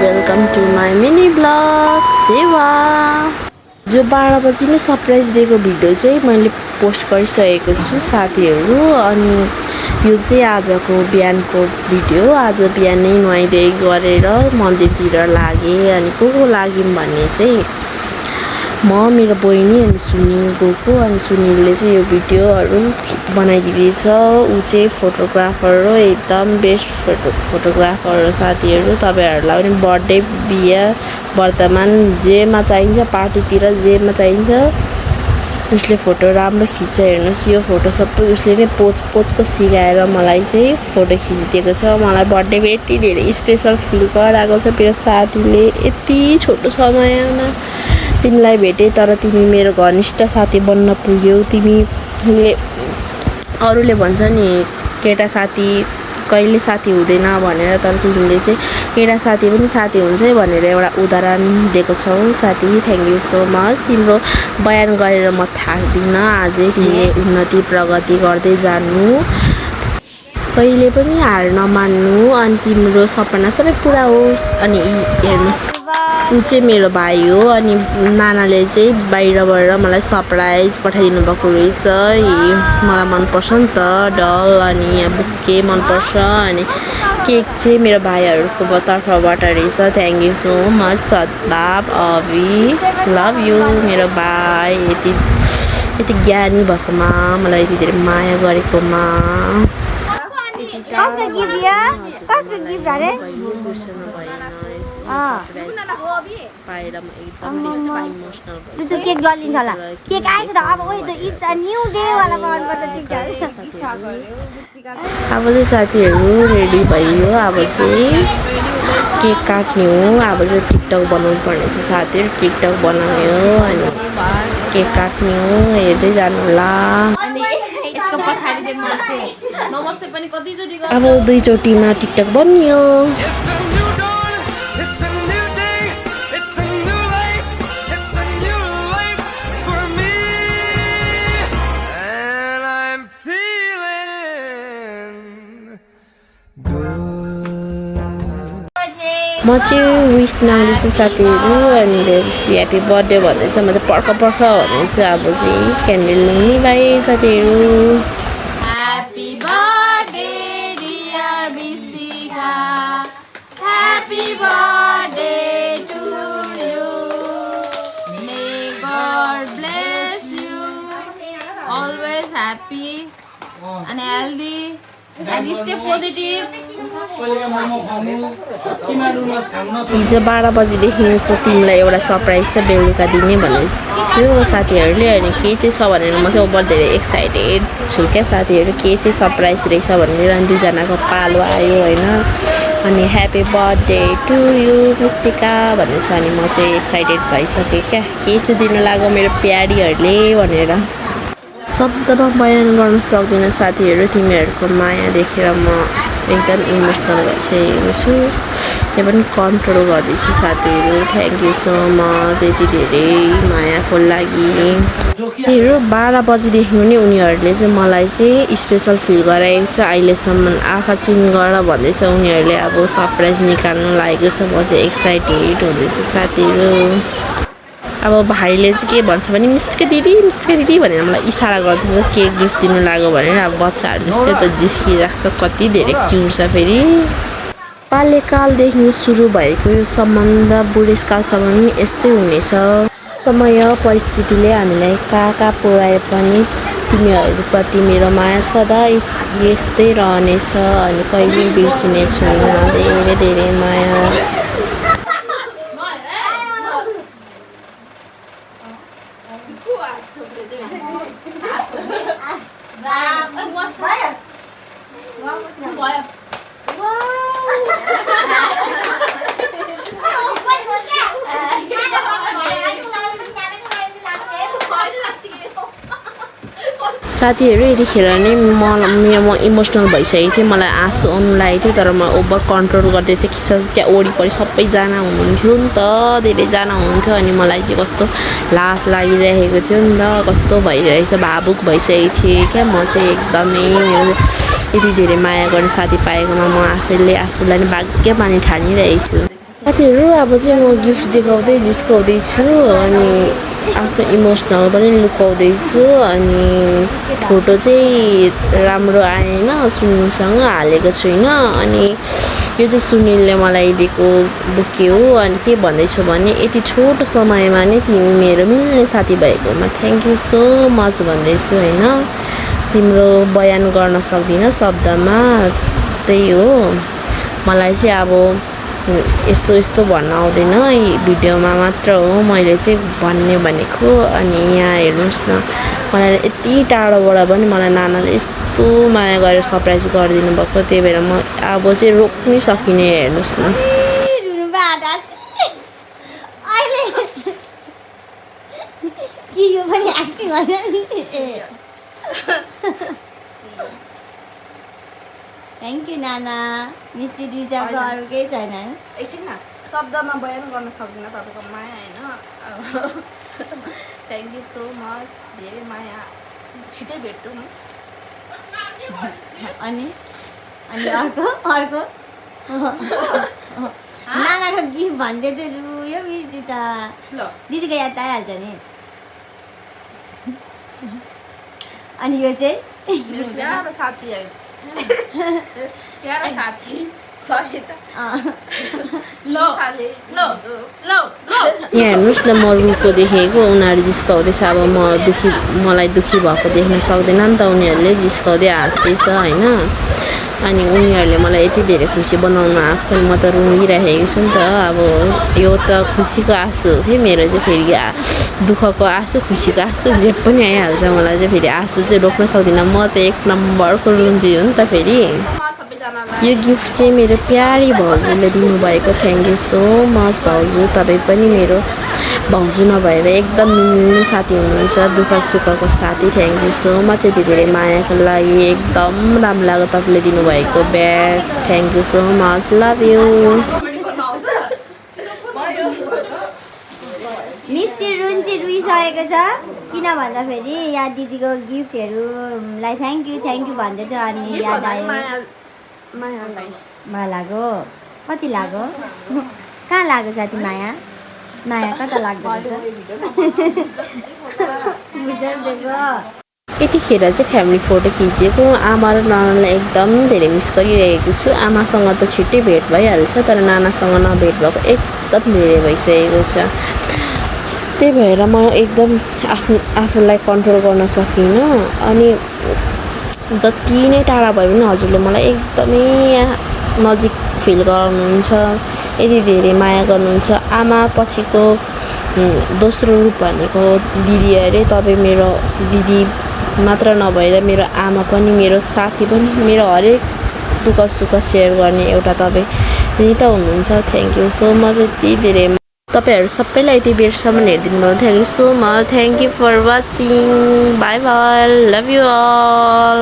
Welcome to my mini blog सेवा। जो 12 बजी नै सरप्राइज दिएको भिडियो चाहिँ मैले पोस्ट गरिसकेको छु साथीहरू। अनि यो चाहिँ आजको बिहानको भिडियो। आज बिहानै नुहाइधुवाइ गरेर मन्दिरतिर लागेँ। अनि को लाग्यौँ भन्ने चाहिँ म मेरो बहिनी अनि सुनिल गएको। अनि सुनिलले चाहिँ यो भिडियोहरू बनाइदिँदैछ। ऊ चाहिँ फोटोग्राफर हो, एकदम बेस्ट फोटोग्राफर हो साथीहरू। तपाईँहरूलाई पनि बर्थडे बिहा वर्तमान जेमा चाहिन्छ, पार्टीतिर जेमा चाहिन्छ उसले फोटो राम्रो खिच्छ। हेर्नुहोस् यो फोटो सबै उसले नै पोजको सिकाएर मलाई चाहिँ फोटो खिचिदिएको छ। मलाई बर्थडेमा यति धेरै स्पेसल फिल गराएको छ मेरो साथीले। यति छोटो समयमा तिमीलाई भेटेँ, तर तिमी मेरो घनिष्ठ साथी बन्न पुग्यौ। तिमीले अरूले भन्छ नि केटा साथी कहिले साथी हुँदैन भनेर, तर तिमीले चाहिँ केटा साथी पनि साथी हुन्छ भनेर एउटा उदाहरण दिएको छौ साथी। Thank you so much. तिम्रो बयान गरेर म थाक्दिनँ। अझै तिमीले उन्नति प्रगति गर्दै जानु, कहिले पनि हार नमान्नु, अनि तिम्रो सपना सबै पुरा होस्। अनि हेर्नुहोस् ऊ चाहिँ मेरो भाइ हो। अनि नानाले चाहिँ बाहिरबाट मलाई सरप्राइज पठाइदिनु भएको रहेछ। मलाई मनपर्छ नि त डल, अनि यहाँ बुके मनपर्छ। अनि केक चाहिँ मेरो भाइहरूको तर्फबाट रहेछ। थ्याङ्क यू सो मच सद्भाव अभि, लभ यु मेरो भाइ। यति ज्ञानी भएकोमा, मलाई यति धेरै माया गरेकोमा। पाएर म एकदम बेसी इमोसनल भइसकेँ। केक जलिन्छ होला, केक आएछ त अब ओइ the it's a new day वाला मनपर्छ केक। अब चाहिँ साथीहरू रेडी भयो। अब चाहिँ केक काट्ने हो। अब चाहिँ टिकटक बनाउनु पर्ने छ साथीहरू। टिकटक बनाउने हो अनि केक काट्ने हो। हेर्दै जानु होला। अब 2 चोटिमा टिकटक बनियो। म चाहिँ विस माग्दैछु साथीहरू। अनि त्यसपछि ह्याप्पी बर्थडे भन्दैछ। म चाहिँ पर्ख भन्दैछु। अब चाहिँ क्यान्डल नुहाउने भाइ साथीहरू। Happy birthday dear Bisika, happy birthday to you, may God bless you, always happy and healthy and stay positive. हिजो 12 बजीदेखिको तिमीलाई एउटा सरप्राइज छ बेलुका दिने भनेको थियो साथीहरूले। अनि के चाहिँ छ भनेर म चाहिँ ओभर धेरै एक्साइटेड छु क्या साथीहरू। के चाहिँ सरप्राइज रहेछ भनेर। अनि 2जनाको पालो आयो होइन। अनि happy birthday to you Mystica भनेछ। अनि म चाहिँ एक्साइटेड भइसकेँ क्या, के चाहिँ दिनु लाग्यो मेरो प्यारीहरूले भनेर। शब्दमा बयान गर्न सक्दिनँ साथीहरू। तिमीहरूको माया देखेर म एकदम इमोसनल भइसकेको छु। त्यो पनि कन्ट्रोल गर्दैछु साथीहरू। थ्याङ्क यू सो मच यति धेरै मायाको लागि। त्योहरू 12 बजीदेखि नै उनीहरूले चाहिँ मलाई चाहिँ स्पेसल फिल गराएको छ अहिलेसम्म। आँखा चिम गर भन्दैछ उनीहरूले। अब सरप्राइज निकाल्नु लागेको छ। म चाहिँ एक्साइटेड हुँदैछु साथीहरू। अब भाइले चाहिँ के भन्छ भने मिस्के दिदी भनेर मलाई इसारा गर्दैछ केक गिफ्ट दिनु लाग्यो भनेर। अब बच्चाहरू जस्तै त जिस्किरहेको छ, कति धेरै क्युट छ फेरि। बाल्यकालदेखि सुरु भएको यो सम्बन्ध बुढेसकालसम्म पनि यस्तै हुनेछ। समय परिस्थितिले हामीलाई कहाँ पुर्याए पनि तिमीहरूप्रति मेरो माया सदा यस्तै रहनेछ। अनि कहिले बिर्सिने छुइनँ। धेरै धेरै माया। साथीहरू यतिखेर नै म इमोसनल भइसकेको थिएँ। मलाई आँसु आउनु लागेको थियो, तर म ओभर कन्ट्रोल गर्दै थिएँ। त्यहाँ वरिपरि सबैजना हुनुहुन्थ्यो नि त, धेरैजना हुनुहुन्थ्यो। अनि मलाई चाहिँ कस्तो लाज लागिरहेको थियो नि त, कस्तो भइरहेको थियो, भावुक भइसकेको थिएँ क्या। म चाहिँ एकदमै यति धेरै माया गर्ने साथी पाएकोमा म आफूलाई नै भाग्यमानी ठानिरहेको छु। साथीहरू अब चाहिँ म गिफ्ट देखाउँदै जिस्काउँदैछु अनि आफ्नो इमोसनल पनि लुकाउँदैछु अनि फोटो चाहिँ राम्रो आएन, सुनिलसँग हालेको छुइनँ अनि यो चाहिँ सुनिलले मलाई दिएको बुके हो। अनि के भन्दैछु भने यति छोटो समयमा नै तिमी मेरो मिल्ने साथी भएकोमा थ्याङ्क यू सो मच भन्दैछु होइन। तिम्रो बयान गर्न सक्दिनँ शब्दमा, त्यही हो। मलाई चाहिँ अब यस्तो यस्तो भन्न आउँदैन, भिडियोमा मात्र हो मैले चाहिँ भन्ने भनेको। अनि यहाँ हेर्नुहोस् न, मलाई यति टाढोबाट पनि मलाई नानाले यस्तो माया गरेर सरप्राइज गरिदिनु भएको, त्यही भएर म अब चाहिँ रोक्नै सकिने। हेर्नुहोस् न थ्याङ्क यू नाना, मिस्टी रिजर्भ अरू केही छैन। एकछिन न, शब्दमा बयान गर्न सक्दिनँ तपाईँको माया होइन। थ्याङ्क यू सो मच, धेरै माया, छिटै भेट्छौँ। अनि अनि अर्को अर्को नानाको गिफ्ट भन्दै थियो रुयो मिस्टी त। ल दिदीको याद आइहाल्छ नि। अनि यो चाहिँ मेरो प्यारो साथी है, प्यारो साथी सरिता। यहाँ हेर्नुहोस् न, म रुखको देखेको उनीहरू जिस्काउँदैछ। अब मलाई दुःखी भएको देख्न सक्दैन नि त, उनीहरूले जिस्काउँदै हाँस्दैछ होइन। अनि उनीहरूले मलाई यति धेरै खुसी बनाउन आएको, म त रुइरहेको छु नि त। अब यो त खुसीको आँसु हो कि मेरो चाहिँ, फेरि दुःखको आँसु खुसीको आँसु जे पनि आइहाल्छ। मलाई चाहिँ फेरि आँसु चाहिँ रोक्न सक्दिनँ, म त एक नम्बरको रुन्जी हो नि त। फेरि यो गिफ्ट चाहिँ मेरो प्यारी भाउजूले दिनुभएको, थ्याङ्क यू सो मच भाउजू। तपाईँ पनि मेरो भाउजू नभएर एकदम मिल्ने साथी हुनुहुन्छ, दुःख सुखको साथी। थ्याङ्क यू सो मच, यति धेरै मायाको लागि। एकदम राम्रो लाग्यो तपाईँले दिनुभएको bag, thank you so much, love you. मिस्टी रुइसकेको छ, किन भन्दाखेरि यहाँ दिदीको गिफ्टहरूलाई थ्याङ्क यू भन्दै थियो। अनि याद आयो, माया लाग्यो। कति लाग्यो, कहाँ लाग्यो साथी माया? माया कता लाग्दो यतिखेर चाहिँ फ्यामिली फोटो खिचेको। आमा र नानालाई एकदम धेरै मिस गरिरहेको छु। आमासँग त छिट्टै भेट भइहाल्छ, तर नानासँग नभेट भएको एकदम धेरै भइसकेको छ। त्यही भएर म एकदम आफूलाई कन्ट्रोल गर्न सकिनँ। अनि जति नै टाढा भए पनि हजुरले मलाई एकदमै नजिक फिल गराउनुहुन्छ, यति धेरै माया गर्नुहुन्छ। आमा पछिको दोस्रो रूप भनेको दिदी अरे। तपाईँ मेरो दिदी मात्र नभएर मेरो आमा पनि, मेरो साथी पनि, मेरो हरेक दुःख सुख सेयर गर्ने एउटा तपाईँ नि त हुनुहुन्छ। Thank you so much. यति धेरै तपाईँहरू सबैलाई यति बेरसम्म हेरिदिनु भयो, thank you so much. Thank you for watching, bye bye, love you all.